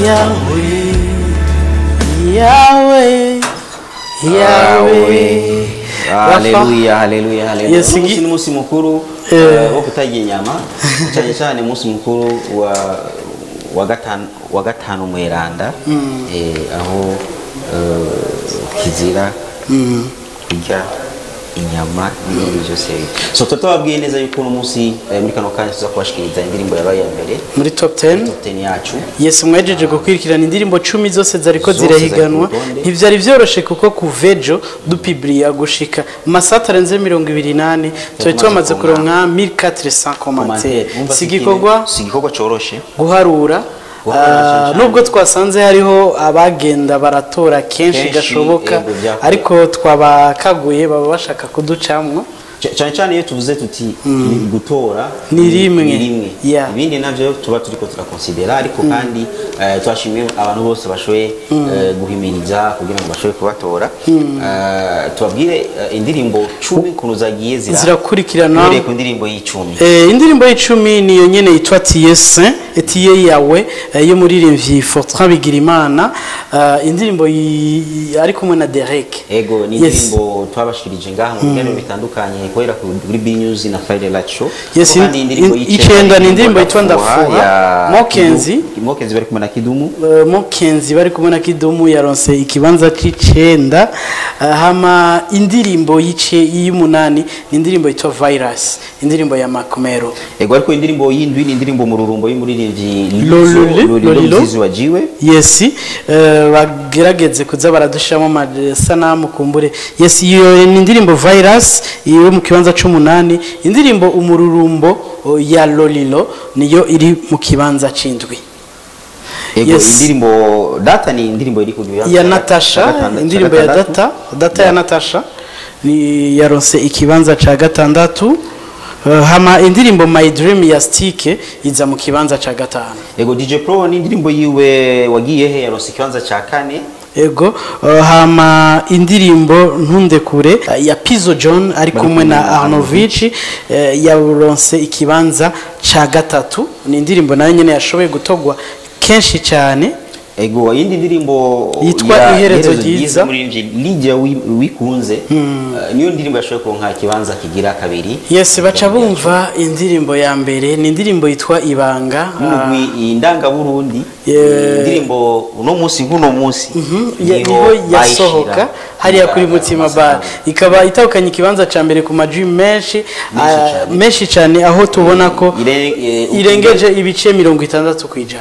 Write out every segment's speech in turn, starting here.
Yahweh, Yahweh, Yahweh. Haleluya, haleluya, haleluya. Yes, Uno munsi ni umunsi mukuru wo kutarya inyama, cyane cyane umunsi mukuru wa gatanu mweranda, aho kizira kurya inyama n'ibindi byose. So tubabwiye neza yuko uno munsi, muri kano kanya, tuza kubashikiriza indirimbo yabaye iya mbere muri top 10. Top 10 yacu. Yes, mwejeje gukurikirana indirimbo 10 zose zariko Zose zari zirahiganwa. ku rutonde. Ntivyari vyoroshe, kuko kuva ejo dupubliya gushika mu masaha atarenze 24 twari tumaze kuronka 1400 commentaires. Umva, Si igikorwa si igikorwa coroshe. Guharura. Guharura cyane. Nubwo twasanze hariho abagenda baratora kenshi Kenshi, gashoboka, yego, byakora. ariko twabakaguye baba bashaka kuducamwo. Cyane cyane iyo tuvuze tuti ni gutora Ni rimwe. Ni rimwe. Ibindi navyo tuba turiko turakonsidera, ariko kandi twashimiye abantu bose bashoboye guhimiriza kugira ngo bashobore kubatora. Tubabwire indirimbo 10 ukuntu zagiye zirakurikirana. Duhereye ku ndirimbo y'icumi. Indirimbo y'icumi niyo nyene yitwa Tiye Saint Tiye Yawe, y'umuririmbyi Fortran Bigirimana, indirimbo ari kumwe na Derek. Ego, ni indirimbo twabashikirije ngaha mu biganiro bitandukanye guhera kuri B News na Friday Light Show. Yes. Kandi indirimbo Icenda ni indirimbo yitwa Ndafuha, ya Mokenzi. Mokenzi bari kumwe na Kidumu. Mokenzi bari kumwe na Kidumu yaronse ikibanza c'icenda. Hama indirimbo y'ice y'umunani ni indirimbo yitwa Virus, indirimbo ya Makomero. Ego, ariko indirimbo y'indwi ni indirimbo Mururumbo y'umuririmbyi Lolilo. Lolilo Mzizi wa Jiwe. Yes, bagerageze kuza baradushiramo amasanamu kumbure. Yes, iyo ni indirimbo Virus iri mu kibanza c'umunani. Indirimbo Umururumbo ya Lolilo niyo iri mu kibanza c'indwi. Ego. Indirimbo Data ni indirimbo iri ku kibanza ya Natasha. Indirimbo ya gatandatu. Data ya Natasha ni yaronse ikibanza ca gatandatu. Hama indirimbo My Dream ya Stick iza mu kibanza ca gatanu. Ego, DJ Pro ni indirimbo yiwe Wagiye He yaronse ikibanza ca kane. Ego, hama indirimbo Ntundekure ya Pizzo John ari Bari kumwe na kumwe na Arnovich yaronse ikibanza ca gatatu. Ni indirimbo nayo nyene yashoboye gutogwa kenshi cyane. Ego, iyindi ndirimbo Yitwa Iherezo Ryiza. Umuririmbyi Lydia Wikunze, niyo ndirimbo yashoboye kuronka ikibanza kigira kabiri. Yes, baca bumva indirimbo ya mbere ni indirimbo yitwa Ibanga. N'umugwi Indangaburundi. Indirimbo uno munsi, nk'uno munsi niho yasohoka bayishira hariya kuri mugaragaro Mutima Bar, amasanamu. Ikaba itahukanye ikibanza ca mbere ku majwi menshi. Menshi cane. Menshi cyane, aho tubona ko irengeje ibice 60%.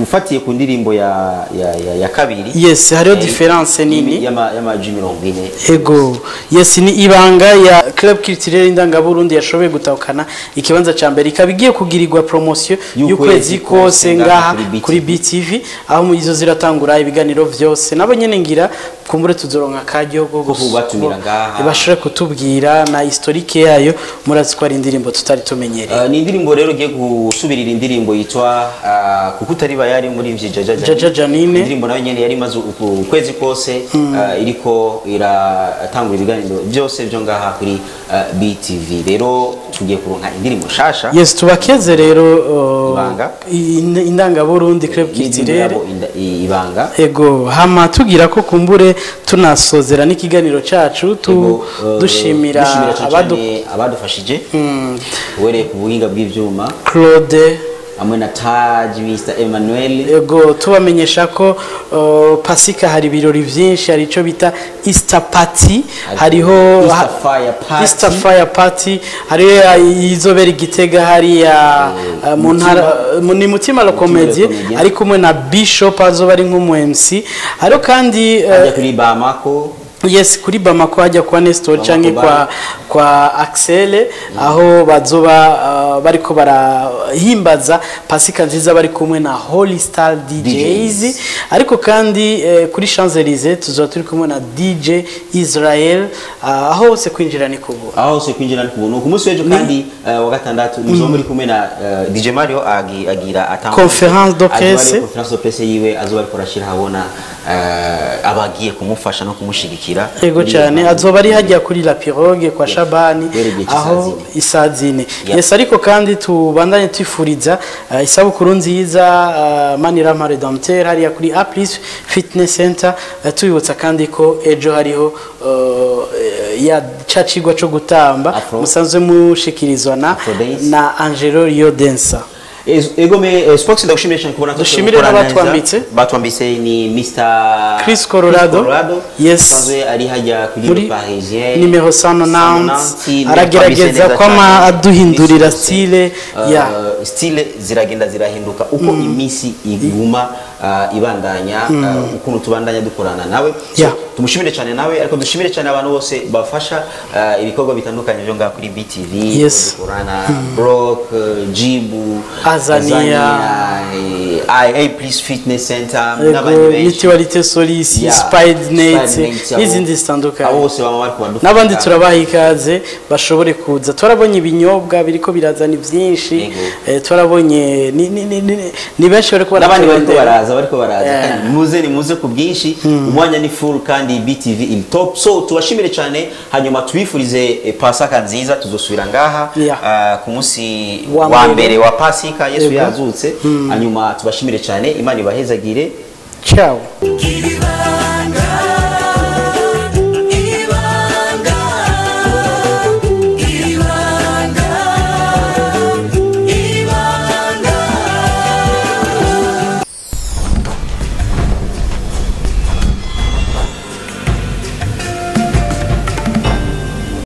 Ufatiye ku ndirimbo ya kabiri. Yes, hariho différence nini. Y'amajwi 40. Ego, yes, ni Ibanga ya Club Culturel Indangaburundi yashoboye gutahukana ikibanza ca mbere, ikaba igiye kugirirwa promotion y'ukwezi y'ukwezi kose kose ngaha kuri BTV. Kuri BTV, aho mu izo ziratangura ibiganiro vyose. Nabo nyene ngira kumbure tuzoronka akaryo ko kubatumira ngaha. Bashobore kutubwira na historique yayo. Murazi ko ari indirimbo tutari tumenyereye. Ni indirimbo rero igiye gusubirira indirimbo yitwa Kuko Utari Bayari muri Jaja. Jaja Janine. Indirimbo nayo nyene yari imaze ukwezi kose iriko iratangura ibiganiro byose byo ngaha kuri BTV. Rero tugiye kuronka indirimbo shasha. Yes, tubakeze rero Ibanga. Indangaburundi Club N'indirimbo Culturel. yabo Ibanga. Ego, hama tugira ko kumbure tunasozera n'ikiganiro cacu Ego, dushimira dushimira cane abadu cane abadufashije uhereye ku buhinga bw'ivyuma, Claude hamwe na Taj, Mr Emmanuel. Ego, tubamenyesha ko Pasika hari ibirori vyinshi. Hari ico bita Easter Party, hariho Easter Fire Party. Easter Fire Party, hariho izobera igitega hariya mu ntara ni Mutima le Comédien. Comédien. Ari kumwe na Bishop, azoba ari nk'umu MC. Hariho kandi ajya kuri Bamako. Yes, kuri Bamako hajya kwa Nestor Bamako canke Bar. kwa Axel, aho bazoba bariko barahimbaza Pasika nziza bari kumwe na Holy Star DJs. DJs. Ariko kandi kuri Champs-Élysées tuzoba turi kumwe na DJ Israel, aho hose kwinjira ni kubura. Aho hose kwinjira ni kubuntu. Ku munsi w'ejo kandi wa gatandatu muzoba muri kumwe na DJ Mario agira atanga Conférence de azoba ari presse. Conférence de presse yiwe, azoba ariko arashira habona abagiye kumufasha no kumushigikira. kudushigikira. Ego cyane, azoba ari hajya kuri La Pirogue kwa Shabani aho isaa 4. Yes, ariko kandi tubandanye twifuriza isabukuru nziza Manirama Redempteur hariya kuri A+ Fitness Center. Tubibutsa kandi ko ejo hariho ya cacigwa cyo gutamba musanzwe mushikirizwa na Angelo Rio Dancer. Ego me Spox, ndagushimiye cyane kubona. Dushimire n'abatwambitse. Batwambitse ni Mr Chris Colorado. Yes, sanzwe ari hajya kuri Le Parisien numero 190, aragerageza kwama aduhindurira style ya style ziragenda zirahinduka uko imisi iguma ibandanya, ukuntu tubandanya dukorana nawe. Tumushimire cyane nawe, ariko dushimire cyane abantu bose bafasha ibikorwa bitandukanye byo ngaha kuri BTV, dukorana Brock, Jibu, Azania, IA Plus Fitness Center, n'abandi benshi, Mutualité Solis, Spidenet n'izindi zitandukanye. Abo bose baba bari kubadufasha, n'abandi turabaha ikaze bashobore kuza. Turabonye ibinyobwa biriko birazana byinshi, turabonye ni benshi bariko n'abandi bariko baraza, kandi muze ni muze ku bwinshi, umwanya ni full kandi BTV in top. So tubashimire cyane, hanyuma tubifurize Pasaka nziza. Tuzosubira ngaha ku munsi wa mbere wa Pasika Yesu yazutse. Hanyuma tubashimire cyane, Imana ibahezagire. Ciao.